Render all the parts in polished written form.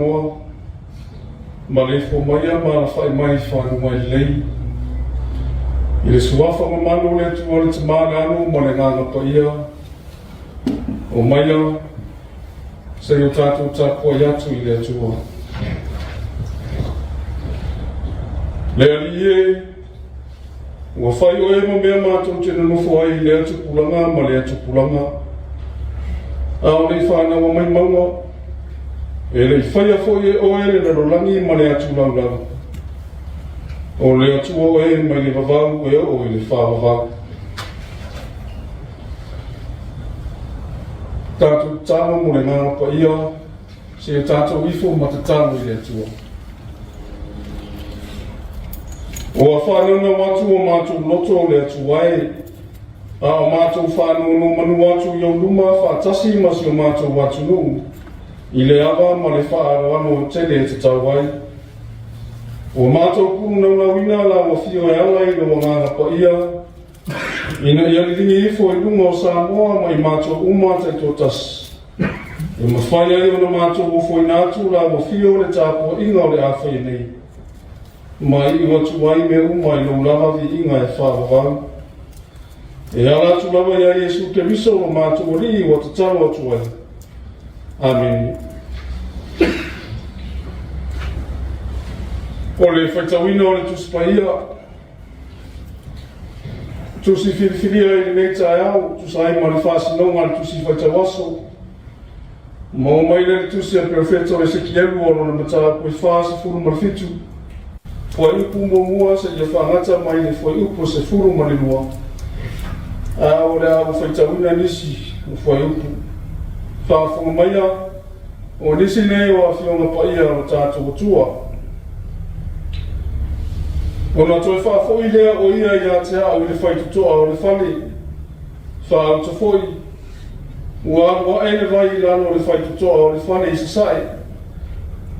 Samoa, maleifua maia ma alafai mai i faguga lelei. I le suafa mamalu o le Atua le Tama le Alo ma le Agaga Paia, omaia se i o tatou tapuai atu i le Atua. Le Alii e, ua fai oe ma mea matou te nonofo ai i lea tupulaga ma lea tupulaga. A o le i fanaua mai mauga, e le i faia foi e oe le lalolagi ma le atu laulau. O le Atua oe mai le vavau e oo i le faavavau. Tatou tatalo mo le Agaga Paia, se tatou ifo ma tatalo i le Atua. Ua faanaunau atu o matou loto o le Atua e, a o matou faanonomanu atu i ou luma faatasi ma si o matou atunuu, i le ava ma le faaaloalo tele e tatau ai. Ua matou pulunaunauina lau afio e ala i lou Agaga Paia, ina ia liligi ifo i luga o Samoa ma i matou uma taitoatasi, e mafai ai ona matou ofoina atu lau afio le tapuaiga o le a faia nei, ma iu atu ai mea uma i lou lava viiga e faavavau. E ala atu lava ia Iesu Keriso lo matou Alii ua tatalo atu ai. Amene. O le faitauina o le Tusi Paia, Tusi filifilia i lenei taeao, tusa ai ma le faasinoga a le Tusi Faitau Aso, maua mai lea le Tusi a le Perofeta o Esekielu o lona mataupu e 47, fuaiupu muamua seia faagata mai le fuaiupu 12, a o le a ou faitauina nisi o fuaiupu. Faafofoga maia, o nisi nei o afioga paia o lo tatou Atua. Ona toe faafoi lea o ia ia te au i le faitotoa o le fale, faauta foi, ua alu ae le vai i lalo o le faitotoa o le fale i sasae,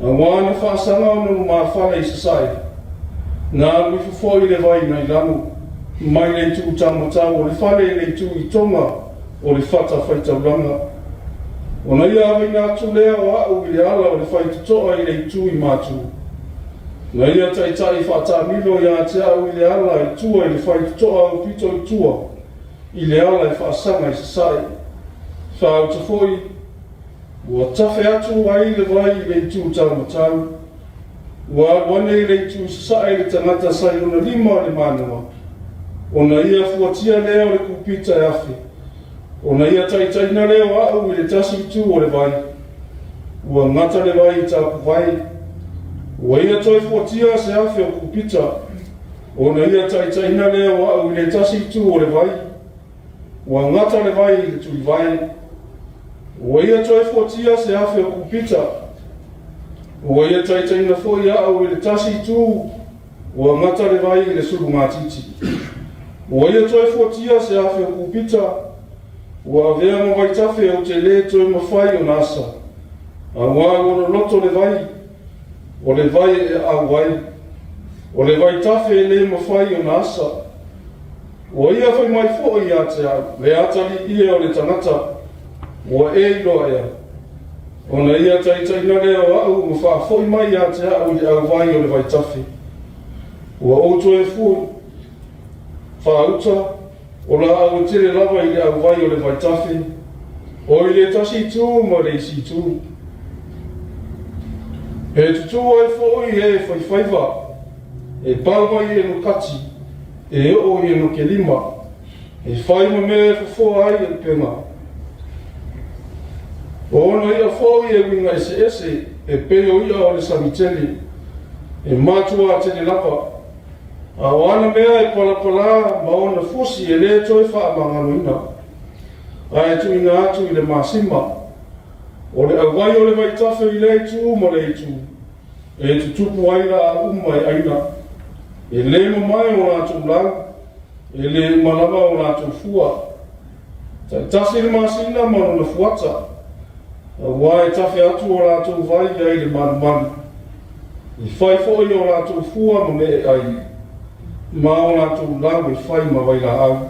aua na faasaga ona lumafale i sasae, na alu ifo foi le vai nai lalo, mai le itu taumatau o le fale i le itu i toga o le fata faitaulaga. Ona ia aveina atu lea o au i le ala o le faitotoa i le itu i matu. Na ia taitai faataamilo ia te au i le ala i tua i le faitotoa aupito i tua i le ala e faasaga i sasae. Faauta foi, ua tafe atu ai le vai i le itu taumatau. Ua alu ane i le itu i sasae le tagata sa i lona lima le manua, ona ia fuatia lea o le kupita e afe, ona ia taitaiina lea o au i le tasi itu o le vai. Ua gata le vai i tapuvai. Ua ia toe fuatia se afe o kupita, ona ia taitaiina lea o au i le tasi itu o le vai. Ua gata le vai i le tulivae. Ua ia toe fuatia se afe o kupita. Ua ia taitaiina foi au i le tasi itu, ua gata le vai i le sulugatiti. Ua ia toe fuatia se afe o kupita, ua avea ma vaitafe ou te lē toe mafai ona asa, auā ua loloto le vai, o le vai e aau ai, o le vaitafe e lē mafai ona asa. Ua ia fai mai foi ia te au, le atalii e o le tagata, ua e iloa ea, ona ia taitaiina lea o au ma faafoi mai ia te au i le auvai o le vaitafe. Ua ou toe fui, faauta, o laau e tele lava i le auvai o le vaitafe, o i le tasi itu ma le isi itu. E tutū ai foi e faifaiva, e pau mai e Enokati, e oo i Enokelima, e fai ma mea e fofoa ai le upega. O ona i'a foi e uiga eseese e pei o i'a o le sami tele, e matuā tele lava, a o ana mea e palapalā ma ona fusi e lē toe faamagaloina, ae tuuina atu i le masima, o le auai o le vaitafe i lea itu ma lea itu, e tutupu ai laa uma e aina. E lē mamae o latou lau, e lē uma lava o latou fua. Taitasi le masina ma lona fuata, auā e tafe atu o latou vai ai le malumalu. E fai foi o latou fua ma mea e ai, ma o latou lau e fai ma vailaau.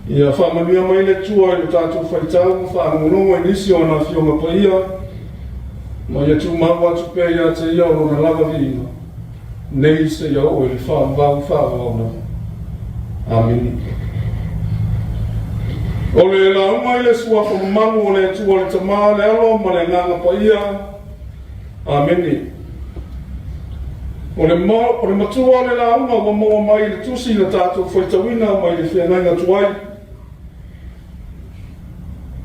Ia faamanuia mai le Atua i lo tatou faitau ma faalogologo i nisi o ana afioga paia. Ma ia tumau atu pea ia te ia o lona lava viiga, nei seia oo i le faavavau faavavau lava. Amene. O le lauga i le suafa mamalu o le Atua le Tama, le Alo ma le Agaga Paia. Amene. O le, o le matua o le lauga ua maua mai i le tusi na tatou faitauina mai le feagaiga tuai.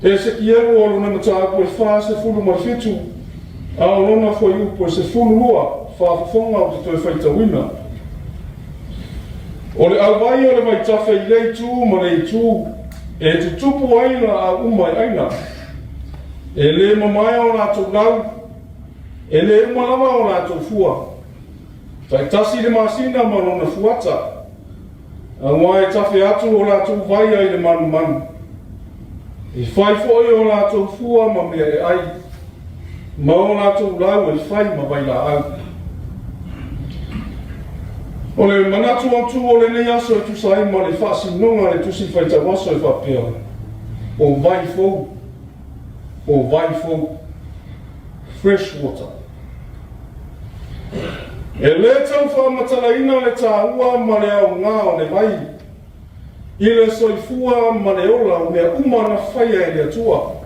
Esekielu o lona mataupu e 47, a o lona fuaiupu e 12, faafofoga ou te toe faitauina. O le auvai o le vaitafe i lea itu ma lea itu, e tutupu ai laau uma e aina. E le mamae o latou lau, e le uma lava o latou fua. Taitasi le masina ma lona fuata, Aua e tafe atu o latou vai ai le manumanu, e fai foi o latou fua ma mea e ai, ma o latou lau e fai ma vailaau. O le manatu autu o lenei aso e tusa ai ma le faasinoga a le Tusi Faitau Aso e faapea, O vai fou, o vai fou, fresh water. E lē tau faamatalaina le taua ma le aoga o le vai i le soifua ma le ola o mea uma na faia e le Atua.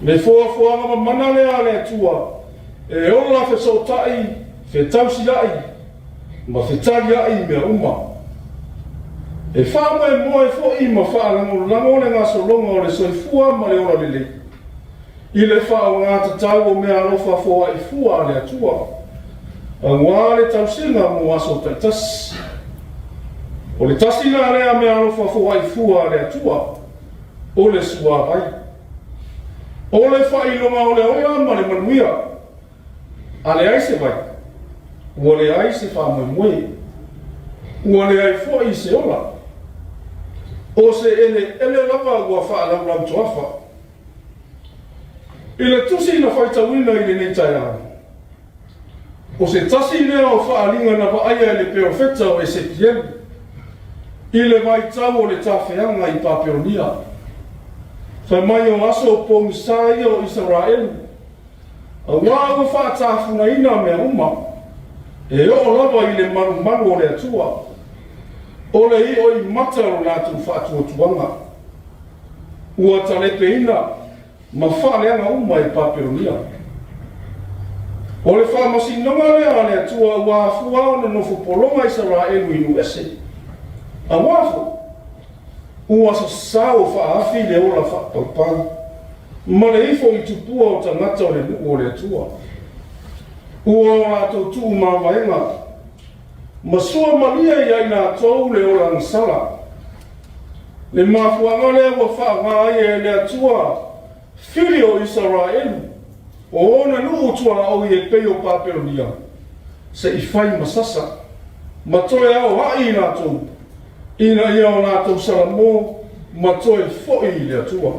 Le foafoaga mamana lea a le Atua e ola fesootai, fetausiai ma fetaliai i mea uma. E faamoemoe foi ma faalagolago le gasologa o le soifua ma le ola lelei. I le faaaoga tatau o meaalofa foai fua a le Atua, aua le tausiga mo aso taitasi. O le tasi la lea meaalofa foai fua a le Atua, o le suavai. O le faailoga o le ola ma le manuia. A leai se vai, ua leai se faamoemoe, ua leai foi se ola. O se eleele lava ua faalaulau toafa. I le tusi na faitauina i lenei taeao, o se tasi lea o faaaliga na vaaia e le perofeta o Esekielu i le vaitau o le tafeaga i Papelonia. Fai mai o aso pogisa ia o Isaraelu, aua ua faatafunaina mea uma, e oo lava i le malumalu o le Atua, o le ioimata o lo latou faatuatuaga. Ua talepeina ma faaleaga uma e Papelonia. O le faamasinoga lea a le Atua ua afua ona nofo pologa Isaraelu i nuu ese. Aua foi, ua sasao faaafi le ola faapaupau ma le ifo i tupua o tagata o le nuu o le Atua. Ua o latou tuu mavaega ma sua malie ia i latou le ola gasala. Le mafuaaga lea ua faaaoga ai e le Atua fili o Isaraelu o ona nuu tuaoi e pei o Papelonia, se i fai ma sasa, ma toe aoai i latou, ina ia o latou salamo ma toe foi i le Atua.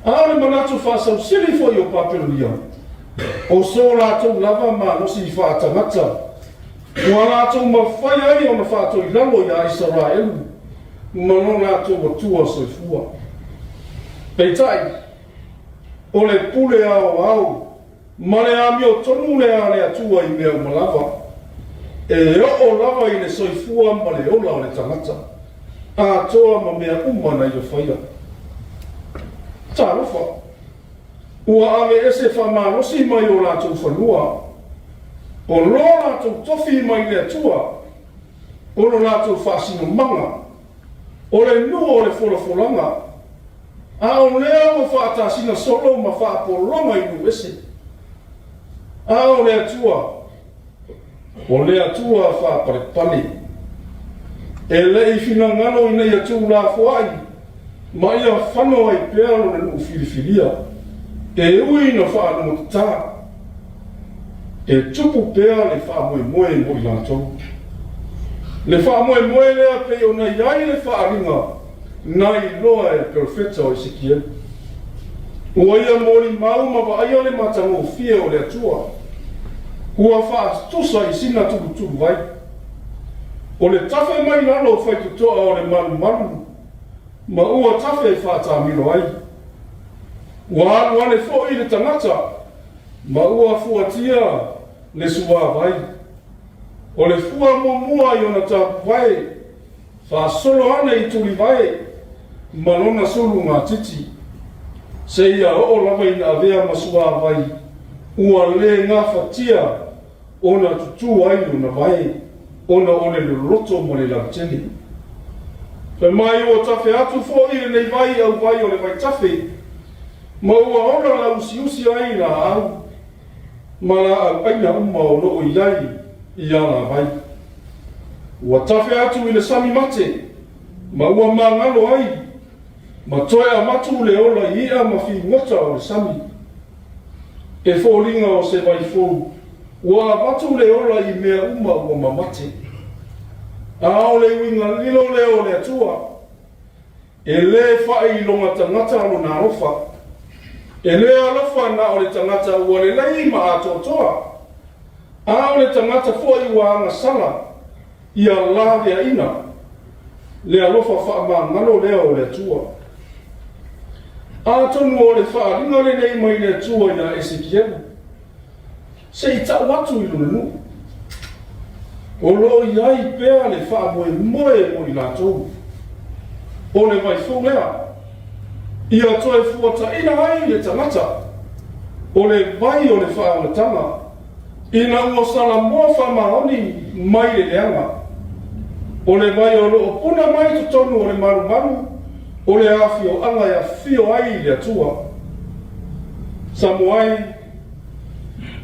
A o le manatu faasausili foi o Papelonia, o so latou lava malosi faatagata, Ua latou mafai ai ona faatoilalo iā Isaraelu ma lo latou Atua soifua. Peitai, o le pule aoao ma le amiotonu lea a le Atua i mea uma lava, e oo lava i le soifua ma le ola o le tagata, atoa ma mea uma na ia faia. Talofa! Ua aveese faamalosi mai o latou fanua, o lo latou tofi mai le Atua, o lo latou faasinomaga, o le nuu o le folafolaga, a o lea ua faatasina solo ma faapologa i nuu ese. A o le Atua, O le Atua faapalepale, e le i finagalo ina ia tuulafoai ma ia fano ai pea lona nuu filifilia, e ui ina faalumatatā, e tupu pea le faamoemoe mo i latou. Le faamoemoe lea pei ona i ai le faaaliga na iloa e le perofeta o Esekielu. Ua ia molimau ma vaaia le matagofie o le Atua, ua faatusa i sina tulutulu vai. O le tafe mai lalo o faitotoa o le malumalu, ma ua tafe faataamilo ai. Ua alu ane foi le tagata. Ma ua fuatia le suavai. O le fua muamua i ona tapuvae, faasolo ane i tulivae ma lona sulugatiti, seia oo lava ina avea ma suavai ua le gafatia ona tutu ai lona vae ona o le loloto ma le lautele. Fai mai ua tafe atu foi lenei vai i auvai o le vaitafe, ma ua ola lauusiusi ai laau ma laau aina uma o lo o i ai i alavai. Ua tafe atu i le sami mate, ma ua magalo ai, ma toe avatu le ola i i'a ma figota o le sami. E foliga o se vai fou, ua avatu le ola i mea uma ua mamate. A o le uiga lilo lea o le Atua, e lē faailoga tagata lona alofa. E lē alofa na o le tagata ua lelei ma atoatoa, a o le tagata foi ua agasala ia laveaina le alofa faamagalo lea o le Atua. Atonu o le faaaliga lenei mai le Atua iā Esekielu, se i tau atu i lona nuu, o lo o i ai pea le faamoemoe mo i latou. O le vai fou lea, ia toe fuataina ai le tagata, o le vai o le faaolataga, ina ua salamoa faamaoni mai le leaga. O le vai o lo o puna mai totonu o le malumalu o le afioaga e afifio ai le Atua. Samoa e,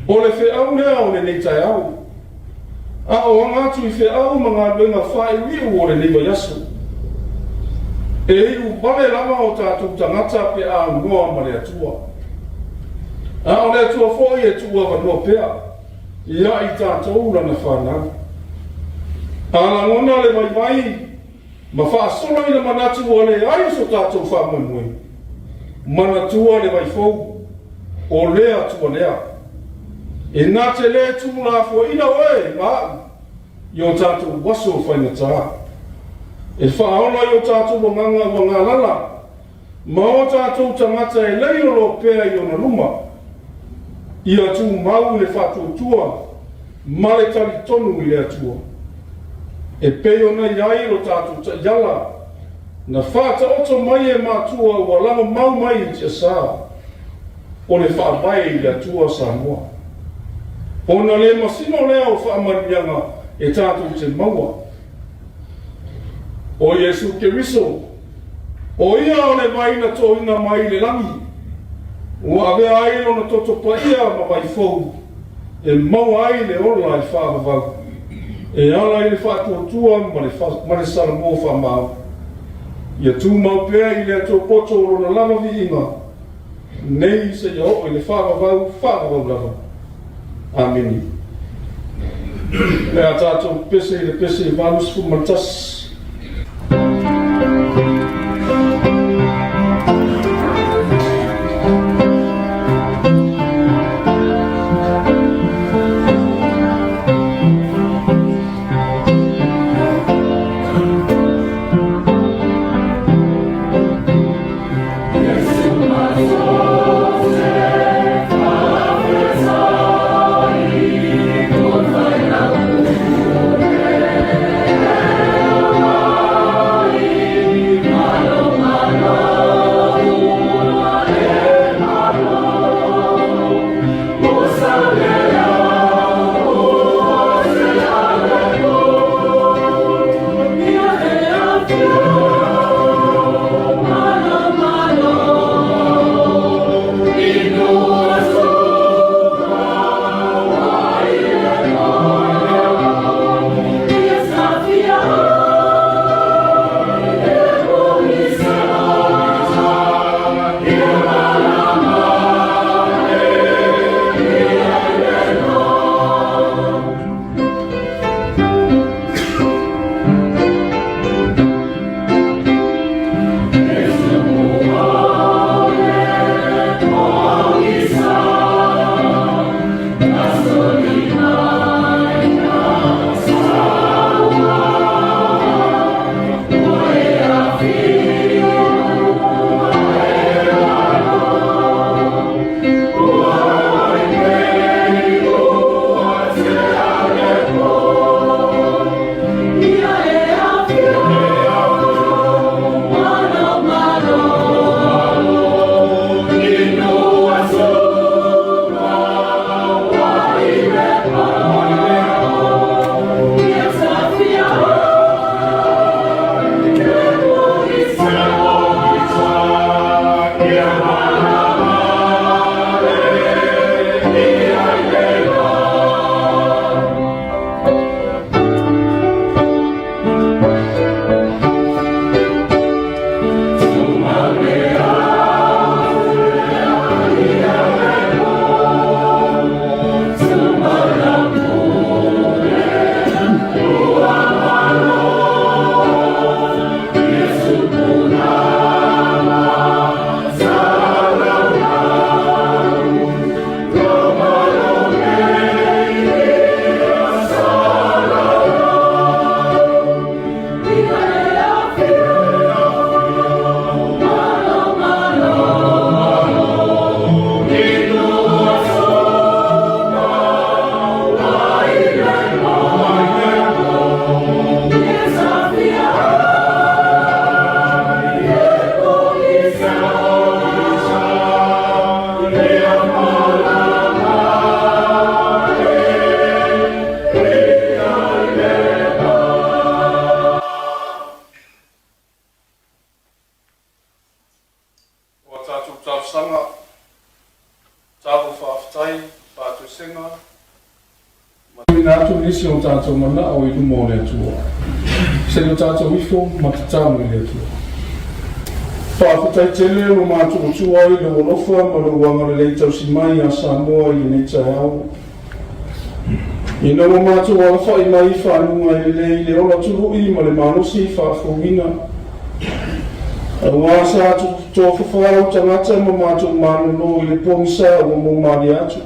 o le feau lea o lenei taeao, a o aga atu i feau ma galuega faaiuiu o lenei vaiaso. E iu vale lava o tatou tagata pe a aunoa ma le Atua. A o le Atua foi e tuuavanoa pea ia i tatou lana fanau. A lagona le vaivai ma faasolo ina manatu ua leai so tatou faamoemoe, manatua le vai fou, o le Atua lea. E na te lē tuulafoaiina oe ma a'u i o tatou aso faigata. E faaola i o tatou agaga ua galala ma o tatou tagata e leiolo pea i ona luma, ia tumau i le faatuatua ma le talitonu i le Atua. E pei ona i ai lo tatou taiala na faataoto mai e matua ua lagomau mai i tiasa, o le faavae i le Atua Samoa. Ona le masino lea o faamanuiaga e tatou te maua. O Iesu Keriso, o ia o le vai na toina mai i le lagi, ua avea ai lona toto paia ma vai fou e maua ai le ola e faavavau, e ala i le faatuatua ma le salamoa faamaoni. Ia tumau pea i le Atua poto o lona lava viiga, nei seia oo i le faavavau faavavau lava. Amene. O le a tatou pese i le pese 81. nisi o tatou manao i luma o le Atua. Se i o tatou ifo ma tatalo i le Atua. Faafetai tele lo matou Atua i lou alofa ma lou agalelei tausi mai ia Samoa i lenei taeao. Ina ua matou alafai mai i faguga lelei i le ola tului ma le malosi faafouina. Aua sa tofafa ou tagata ma matou malolo i le pogisa ua moumalie atu.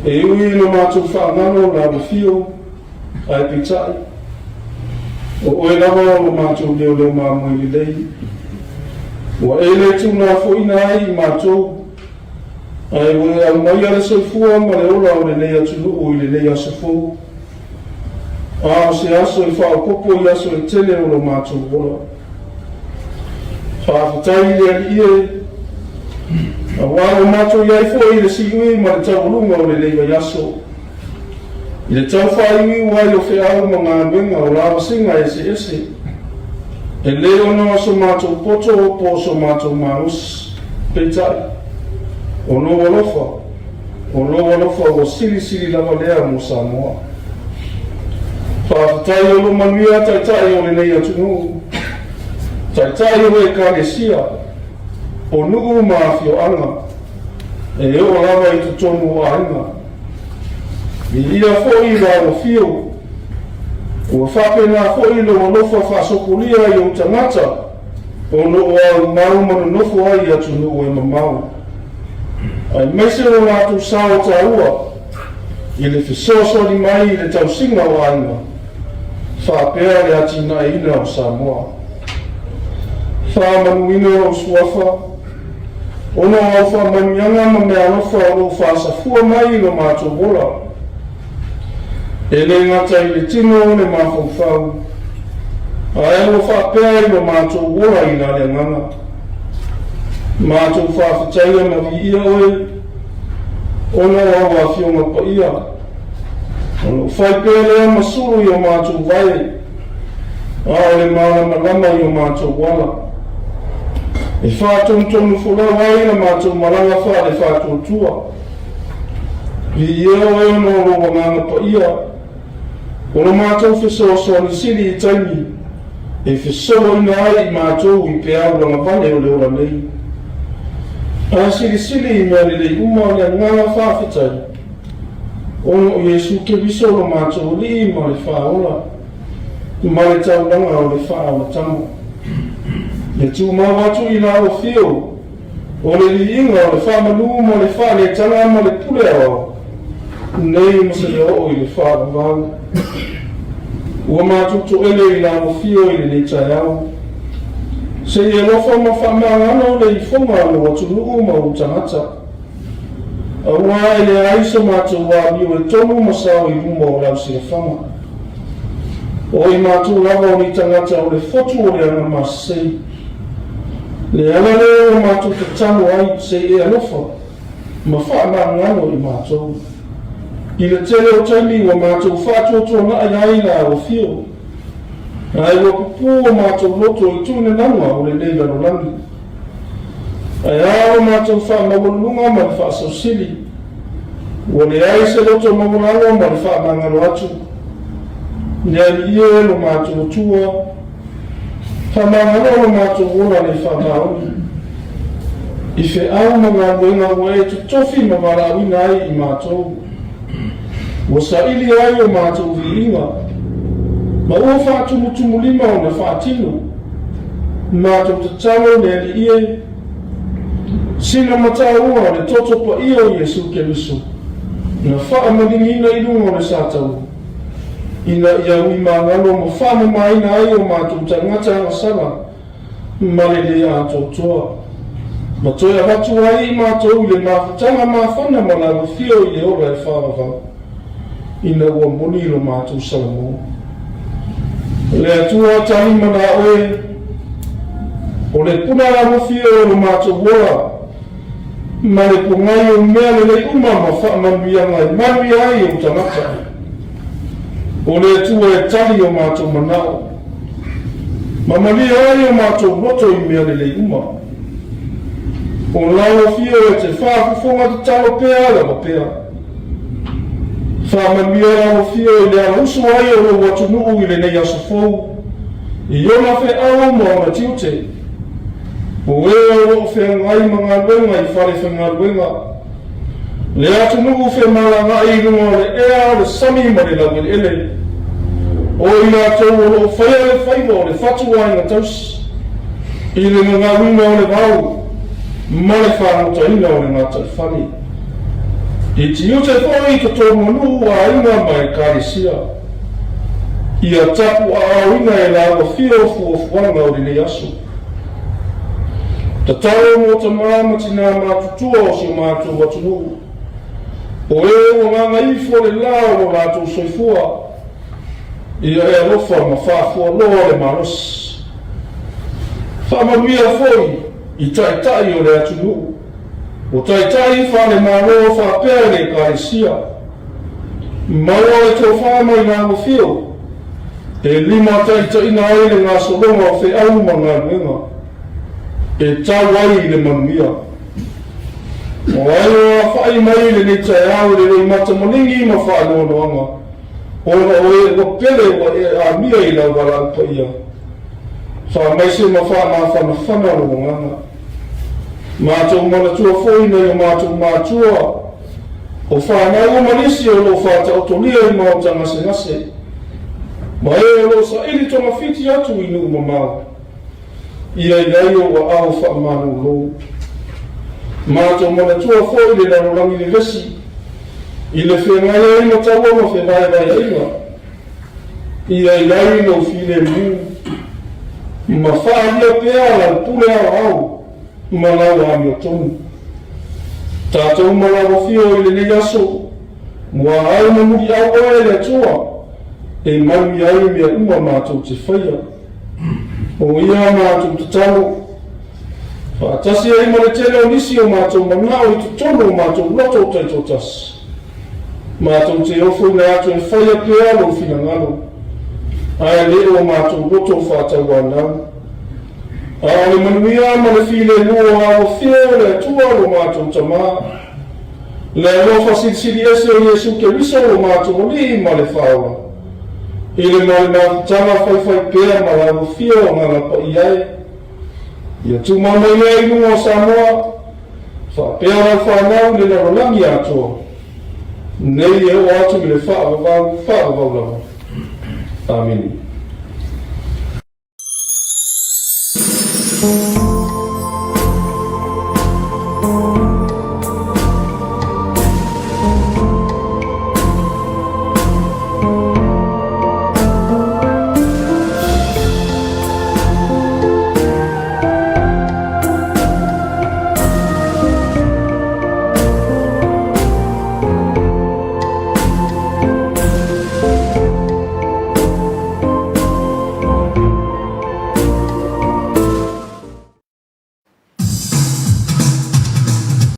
E ui ina matou faagalo lau afio, ae peitai, o oe lava o lo matou leoleo mamoe lelei. Ua e le tuulafoaiina ai i matou, ae ua e aumaia le soifua ma le ola o lenei atunuu i lenei aso fou. A o se aso e faaopoopo i aso e tele o lo matou ola. Faafetai i le Alii e, aua ua matou i ai foi i le siui ma le taualuga o lenei vaiaso. I le tau faaiuiu ai o feau ma galuega o lavasiga eseese, e le ona o so matou poto po o so matou malosi, peitai, o lou alofa, o lou alofa ua silisili lava lea mo Samoa. Faafetai o lo manuia taitai o lenei atunuu, taitai o ekalesia, o nuu ma afioaga, e oo lava i totonu o aiga. Viia foi lau afio, ua faapena foi lou alofa faasopolia i ou tagata o lo o aumau ma nonofo ai i atunuu e mamao, aemaise o latou sao taua i le fesoasoani mai i le tausiga o aiga faapea le atinaeina o Samoa. Faamanuina lou suafa, ona o au faamanuiaga ma meaalofa o lo o faasafua mai i lo matou ola, e le gata i le tino o le mafaufau, ae ua faapea i lo matou ola i la le agaga. Matou faafetaia ma viia oe, ona o au afioga paia, o lo o fai pea lea ma sulu i o matou vae, a o le malamalama i o matou ala. E faatonutonu folau ai la matou malaga faale-faatuatua. Viia oe ona o lou agaga paia, o lo matou fesoasoani sili i taimi e fesoloina ai i matou i peau lagavale o le ola nei. A silisili i mea lelei uma o le agaga faafetai, ona o Iesu Keriso lo matou Alii ma le Faaola, ma le taulaga o le faaolatama. Ia tumau atu i lau afio o le viiga o le faamanu ma le faaletaga ma le pule aoao, nei ma seia oo i le faavavau. Ua matou toele i lau afio i lenei taeao, se i alofa ma faamagalo le ifoga a lou atunuu ma ou tagata, aua e leai so matou amio e tonu ma sao i luma o lau silafaga. O i matou lava o ni tagata o le fotu o le agamasesei. Le ala lea ua matou tatalo ai se i e alofa ma faamagalo i matou. I le tele o taimi ua matou faatuatuanai ai lau afio, ae ua pupū o matou loto i tuinanaga o lenei lalolagi. Ae a lo matou faamaualuluga ma le faasausili, ua leai se loto maualalo ma le faamagalo atu. Le Alii e lo matou Atua, faamagalo lo matou ola le faamaoni, i feau ma galuega ua e totofi ma valaauina ai i matou. Ua saili ai o matou viiga, ma ua faatumutumulima ona faatino. Matou tatalo le Alii e, sina mataua o le toto paia o Iesu Keriso, na faamaliliina i luga o le sataua, ina ia ui magalo ma faamamaina ai o matou tagata agasala ma le le atoatoa, ma toe avatu ai i matou i le mafutaga mafana ma lau afio i le ola e faavavau, ina ua moni lo matou salamo. Le Atua tali mana oe, o le puna alofio o lo matou ola, ma le pogai o mea lelei uma ma faamanuiaga e manuia ai ou tagata. O le Atua e tali o matou manao, ma malie ai o matou loto i mea lelei uma. O lau afio e te faafofoga tatalo pea lava pea. Faamanuia lau Afio i le alausu ai o lou atunuu i lenei aso fou, i ona feau ma ona tiute. O e o lo o feagai ma galuega i falefaigaluega, le atunuu femalagaai i luga o le ea, o le sami ma le laueleele, o i latou o lo o faia le faiva o le fatuaiga tausi, i le gagauina o le vao ma le fagotaina o le gataifale. I tiute foi i totonu o nuu, aiga ma ekalesia. Ia tapuaaoina e lau Afio fuafuaga o lenei aso. Tatalo mo tamā ma tinā matutua o si o matou atunuu, o e ua gagaifo le lā o lo latou soifua, ia e alofa ma faafualoa le malosi. Faamanuia foi i taitai o le atunuu, o taitai faale-Malo faapea i le Ekalesia. Maua le tofa mai lau Afio e limataitaiina ai le gasologa o feau ma galuega e tau ai i le manuia. O ai o afa'i mai i lenei taeao i le loimata maligi ma faanoanoaga, ona o e ua pele ua e amia i lau valaau paia. Faamaise ma faamafanafana lou agaga. Matou manatua foi nai o matou matua, o fanau ma nisi o lo o faataotolia i maota gasegase, ma e o lo o saili togafiti atu i nuu mamao. Ia i ai ou aao faamalolo. Matou manatua foi le lalolagi vevesi, i le feagai ai ma taua ma fevaevaeaiga. Ia i ai lou filemu, ma faaalia pea lau pule aoao ma lau amiotonu. Tatou ma lau Afio i lenei aso, muaau ma muliau oe e le Atua, e manuia ai mea uma matou te faia. O ia matou tatalo, faatasi ai ma le tele o nisi o matou manao i totonu o matou loto taitoatasi. Matou te ofoina atu e faia pea lou finagalo, ae le o matou loto faatauanau. A o le manuia ma le filemu o auafia o le Atua lo matou Tamā, le alofa silisili ese o Iesu Keriso lo matou Alii ma le Faaola, i le ma le mafutaga faifaipea ma lauafia o Agaga Paia e, ia tumau mai lea i luga o Samoa, faapea lau fanau i le lalolagi atoa, nei e oo atu i le faavavau faavavau lava. Amene.